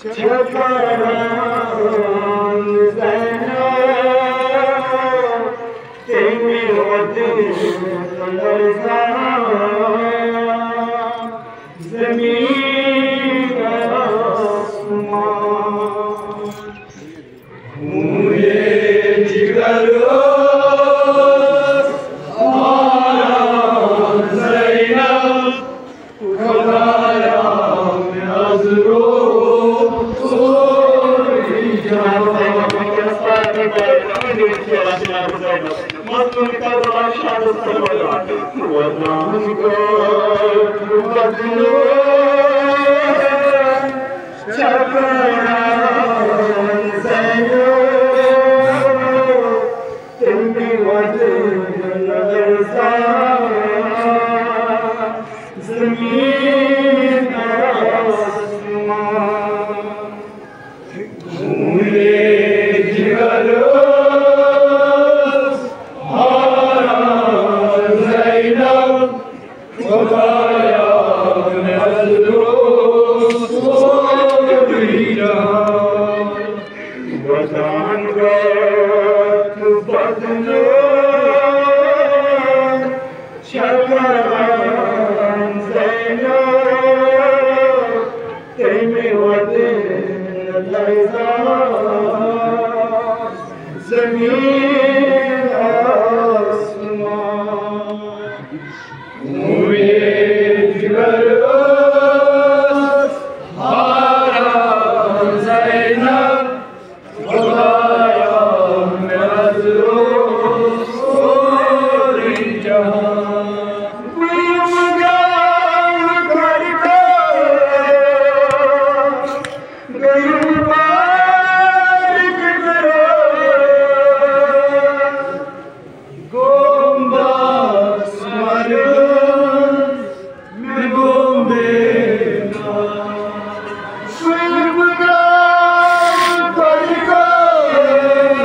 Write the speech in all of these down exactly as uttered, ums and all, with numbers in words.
چھکران زینب، تیمی وطن لرزان، زمین آسمان۔ ہونے جگر آرام زینب، خدایا مےٚ از روو سورُے جہان۔ مظلوم کربلا شہدس سرور۔ ودان گوٚو بدلو۔ چھکران زینب، تیمی وطن لرزان، زمین آسمان۔ ہونے جگر آرام زینب، خدایا مےٚ از روو سورُے جہان۔ ودان گوٚو بدلو۔ چھکران زینب، تیمی وطن لرزان، زمین آسمان۔ ہونے جگر آرام زینب، خدایا مےٚ از روو سورُے جہان۔ بہٕ یِمہٕ گام گرٕ گام، بہٕ یِمہٕ پارکہِ گرٕ۔ گوم باس مرگن، مےٚ گوم بے ناز۔ سُے بہٕ گام گرٕ گام،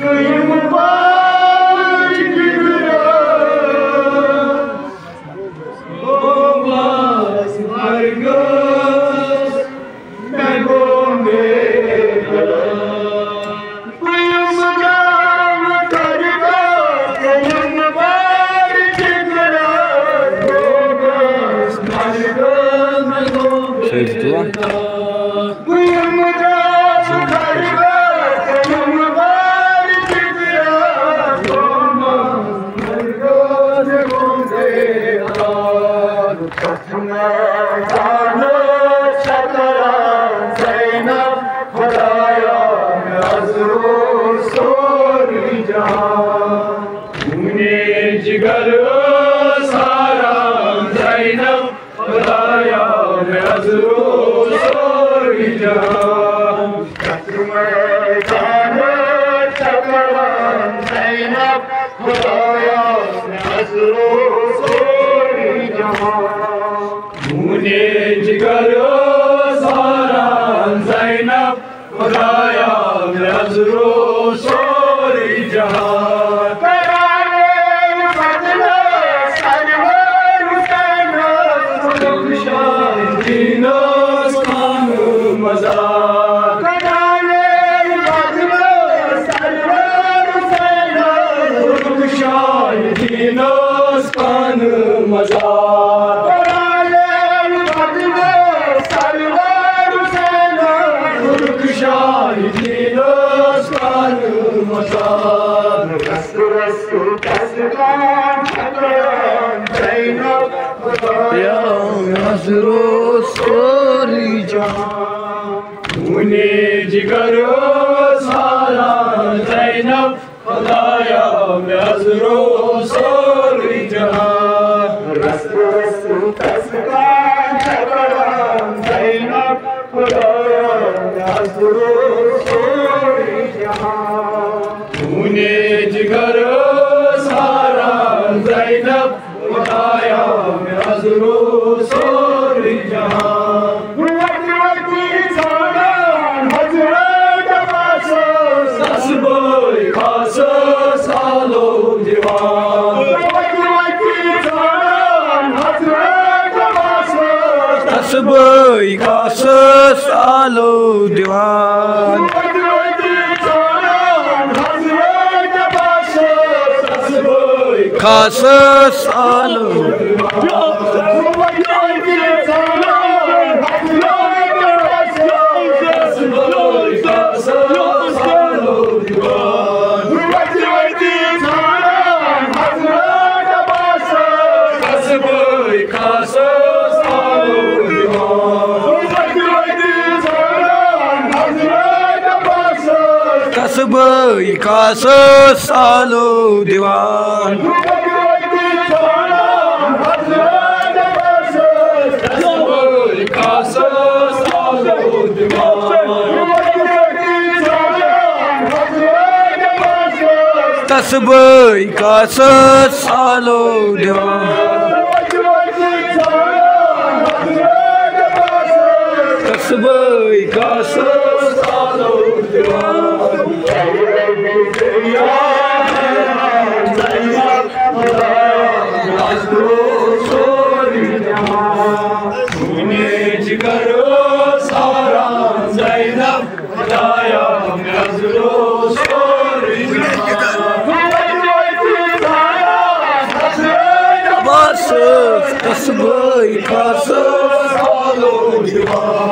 گٔیِم پارکہِ گرٕ۔ بہٕ آس مرگس، مےٚ گوٚو میلان۔ بہٕ یِمہٕ گامہٕ درگاہ، بہٕ یِمہٕ وارِ جِگرس، بہٕ آس مرگس، مےٚ گوٚو میلان۔ بہٕ یِمہٕ گامہٕ درگاہ، بہٕ یِمہٕ وارِ جِگرس، بہٕ آس مرگس، مےٚ گوٚو میلان۔ چھکران زینب، خدایا مےٚ از روو سورُے جہان۔ ہونے جگر آرام زینب، خدایا مےٚ از روو سورُے جہان۔ چھکران زینب، خدایا مےٚ از روو سورُے جہان۔ ہونے جگر آرام زینب، خدایا مےٚ از روو سورُے جہان۔ کران بدلس سرور حسینس، خلق شاہ دینس خانہٕ مزار۔ کران بدلس سرور حسینس، خلق شاہ دینس خانہٕ مزار۔ کران بدلس سرور حسینس، خلق شاہ دینس خانہٕ مزار۔ رس رس دستان چھکران زینب، خدایا مےٚ از روو سورُے جہان۔ ہونے جگر آرام زینب، خدایا مےٚ از روو سورُے جہان۔ رس رس دستان چھکران زینب، خدایا مےٚ از روو سورُے جہان۔ ہونے جگر آرام زینب، خدایا مےٚ از روو سورُے جہان۔ وتہِ وتہِ ژھانڈان حضرت عباسس، تس بٲے خاصس آلو دِوان۔ وتہِ وتہِ ژھانڈان حضرت عباسس، تس صبحٲے کاسس آلو دِوان۔ کاسس آلو۔ قصبٲے کاسس آلو دِوان۔ قصبٲے کاسس آلو دِوان۔ قصبٲے کاسس آلو دِوان۔ بس، قصبٲے کاسس آلو دِوان۔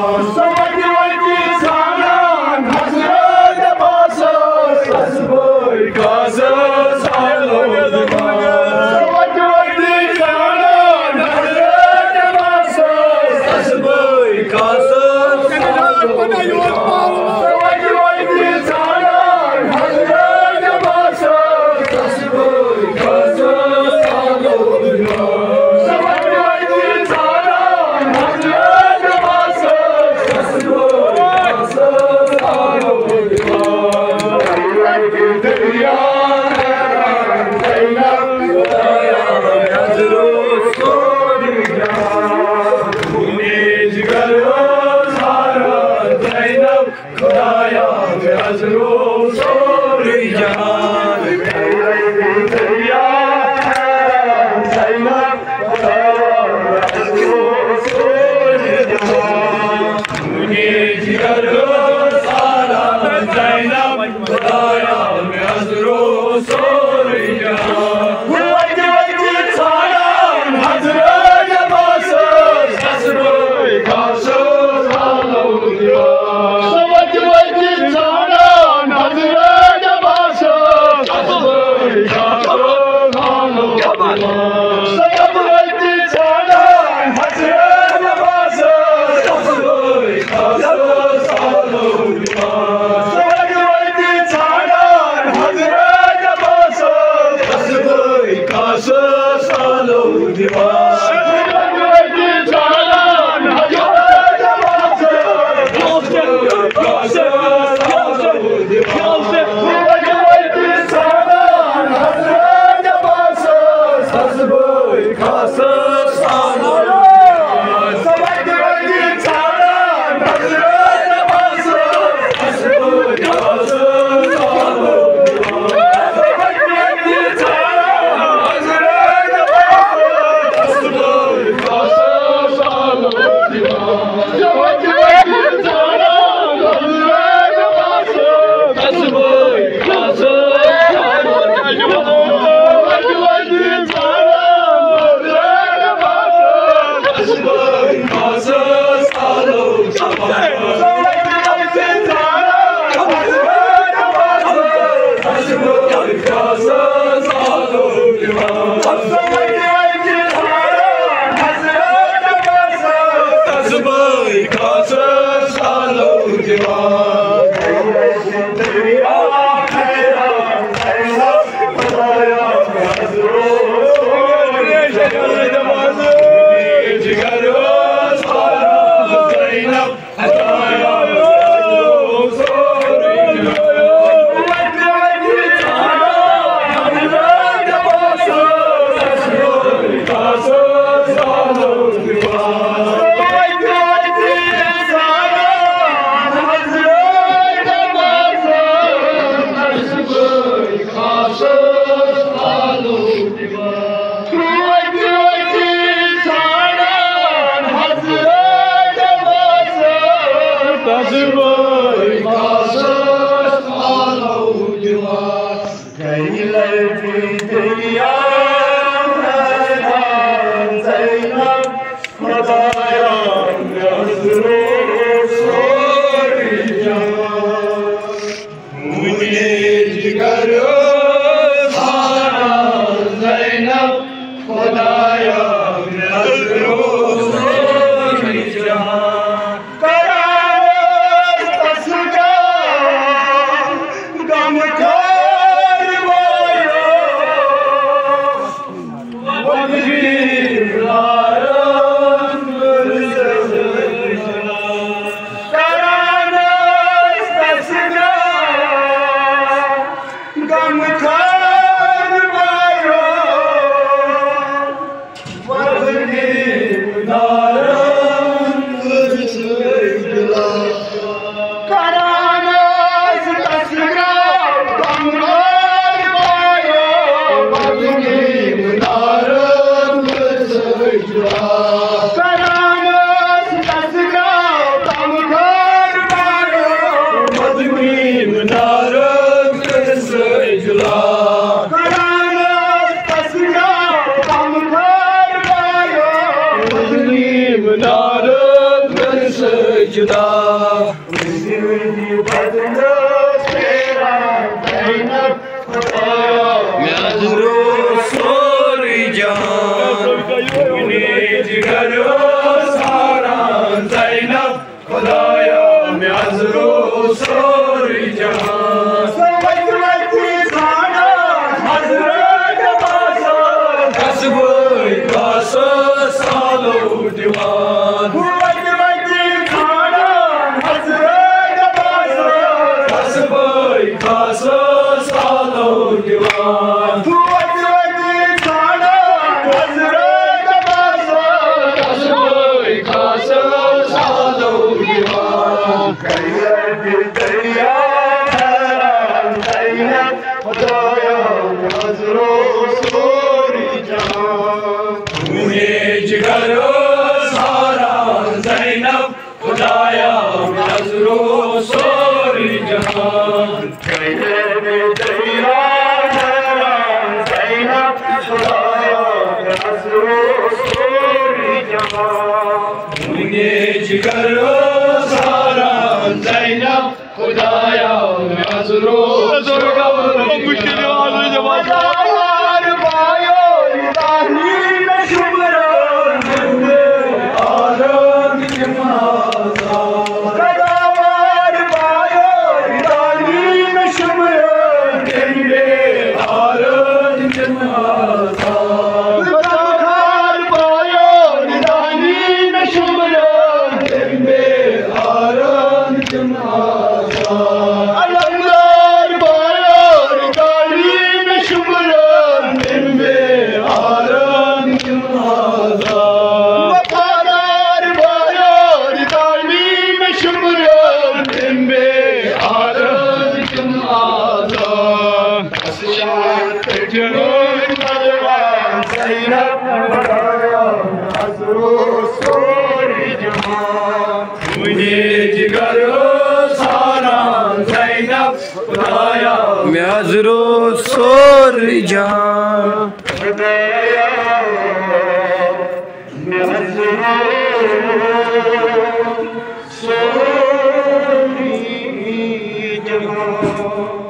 خدایا، مےٚ حض روو سورُے جہان۔ وُنہِ جگر ہاران زینب، خدایا، مےٚ حض روو سورُے جہان۔ کران ٲس تسگا غم خٲر وایو۔ کران ٲس تسگا غم خٲر وایو، مظلوم نارن کٔر سجدہ۔ کران ٲس تسگا غم خٲر وایو، مظلوم نارن کٔر سجدہ۔ کران ٲس تسگا غم خٲر وایو، مظلوم نارن کٔر سجدہ۔ مےٚ حض روو سورُے جہان، وُنہِ جگر ٲس ہاران زینب، خدایا، مےٚ حض روو سورُے جہان۔ سۄ وَتہِ وَتہِ ژھانڈان حضرت عباسَس، قصبٕے قصص آلو دِوان۔ وَتہِ وَتہِ ژھانڈان حضرت عباسَس، قصبٕے قصص آلو دِوان۔ وَتہِ وَتہِ ژھانڈان حضرت عباسَس، قصبٕے قصص آلو دِوان۔ کَیَتہِ دریا حیران زینب، خدایا، مےٚ حض روو سورُے جہان۔ وُنہِ جگر ٲس ہاران زینب، خدایا، مےٚ حض روو سورُے جہان۔ کَیَتہِ دریا حیران زینب، خدایا، مےٚ حض روو سورُے جہان۔ وُنہِ جگر ٲس ہاران زینب، خدایا، مےٚ حض روو۔ خداوار بایو، دانی مےٚ شُمران، آرام دِم آزاد۔ خداوار بایو، دانی مےٚ شُمران، تٔمۍ بے آرام دِم آزاد۔ خداوار بایو، دانی مےٚ شُمران، تٔمۍ بے آرام دِم آزاد۔ علمدار بایار دانی مےٚ شُمران، تٔمۍ بے آرام دِم آزاد۔ وفادار بایار دانی مےٚ شُمران، تٔمۍ بے آرام دِم آزاد۔ شاعر تہٕ جوان پہلوان زینب، خدایا، مےٚ حض روو سورُے جہان۔ وُنہِ جگر ٲس ہاران زینب، خدایا، مےٚ حض روو سورُے جہان۔ خدایا، مےٚ حض روو سورُے جہان۔